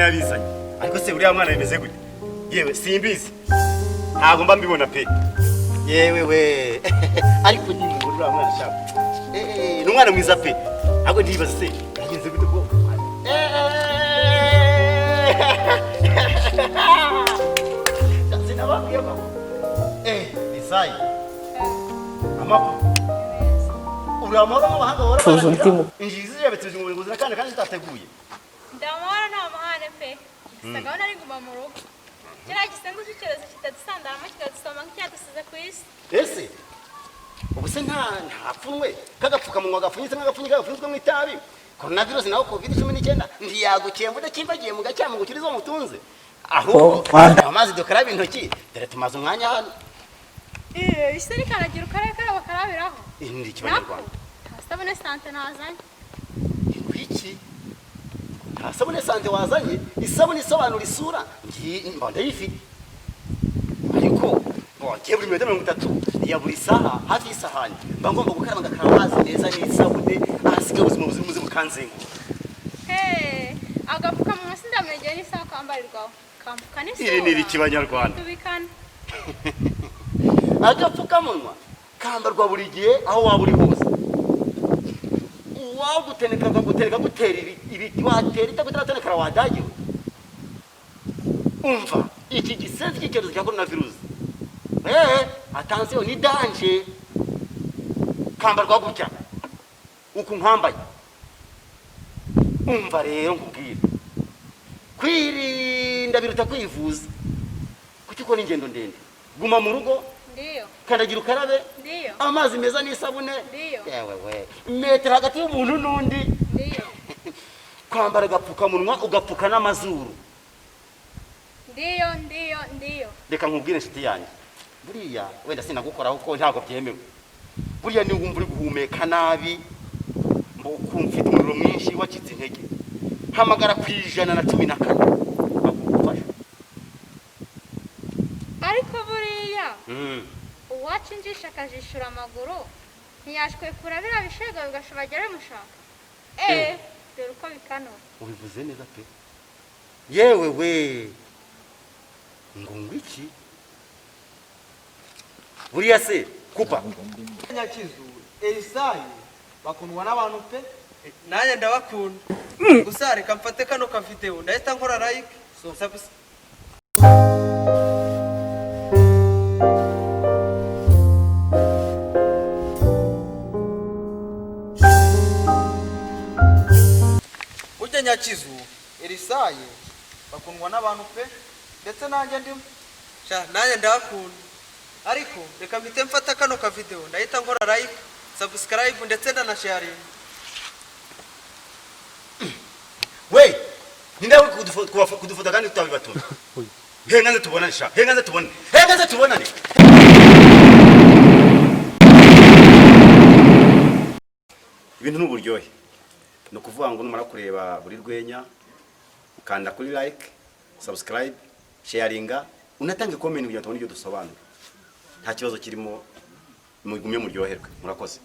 Yabizanye, ariko se uriya mwana bimeze gute? Yewe, simbizi, ntabwo mba mbibona pe. Yewe we, ariko nyine ngo uriya mwana shaka, ni umwana mwiza pe. Ahubwo ndibaza se yagenze gute ko sinababwiye ko Isayi amakuru uri amahoro nk'abahanga bahora Tuzi undi injiji zirabetse mu buzima kandi zitateguye. Ndamahoro, nta mahane pe. Gusa gahunda ari guma mu rugo, kiriya gisengu cy'icyorezo kitadusandaramo kikadusoma nk'icyadusize ku isi. Ese ubu se nta pfunwe k'agapfukamunwa gapfunyitse nk'agapfunyika gapfunyitswe mu itabi? Coronavirus naho COVID-19 ntiyagukemba udakimbagiye mu gacyamo ngo ukirize uwo mutunze. Ahubwo amazi dukaraba intoki, dore tumaze umwanya hano. Ese rikanagira ukarabe karabo bakarabiraho? Iyi ni Nako ikibanyarwanda. Nta sabune sante nazanye. Iki nta sabune sante wazanye? Isabune isobanura isura ngiyi mba ndayifite, ariko ngiye buri minota 30 ya buri saha hafi y'isahani mba ngomba gukaraba, ngakaraba amazi meza n'isabune, ahasigaye ubuzima buzira umuze bukanzenguruka. Hey, agapfukamunwa sindamegeye n'isaha kambarirwaho kamfuka n'isura. Iri ni irikibanyarwanda. Tubikana. Agapfukamunwa kambarwa buri gihe aho waba uri hose. Uwaguteneka akagutereka gutera ibiti watera itaguteratonekara wadagiwe. Umva, iki gisenzi cy'icyorezo cya coronavirus, attention, ni danger. Kambarwa gutya uku nkambaye. Umva rero nkubwire, kwirinda biruta kwivuza. Kuki ukora ingendo ndende? Guma mu rugo. Ndiyo. Kandagira ukarabe. Ndiyo. Amazi meza n'isabune. Ndiyo. Yewe we, metero hagati y'umuntu n'undi. Ndiyo. Kwambara agapfukamunwa ugapfuka n'amazuru. Ndiyo, ndiyo, ndiyo. Reka nkubwire, inshuti yanjye, buriya wenda sinagukoraho kuko ntabwo byemewe. Buriya niba wumva uri guhumeka nabi, mbo ukumva ufite umuriro mwinshi, wacitse intege, hamagara ku 114 bagufasha. Ariko buriya uwaca injisha akajishura amaguru ntiyashwekura biriya bishego bigashobagera bimushaka. Dore uko bikanura. Ubivuze neza pe. Yewe we, ngo iki buriya se kupa? Nyakizu Elisayi bakundwa n'abantu pe. Nanjye ndabakunda. Gusa reka mfate kano kavideo, ndahita nkora like so Burya Nyakizu Elisayi bakundwa n'abantu pe, ndetse nanjye ndimo. Sha, nanjye ndabakunda, ariko reka mpite mfata kano kavideo, ndahita nkora like, subscribe ndetse ndanasharinga. We, ninde uri kudufota kandi tutabibatuma? Henganze tubonane sha, henganze tubonane, henganze tubonane. Ibintu ni uburyohe. Ni ukuvuga ngo numara kureba buri rwenya, kanda kuri like, subscribe, sharinga, unatange comment kugira ngo tubone ibyo dusobanura. Nta kibazo kirimo, mugumye muryoherwe. Murakoze.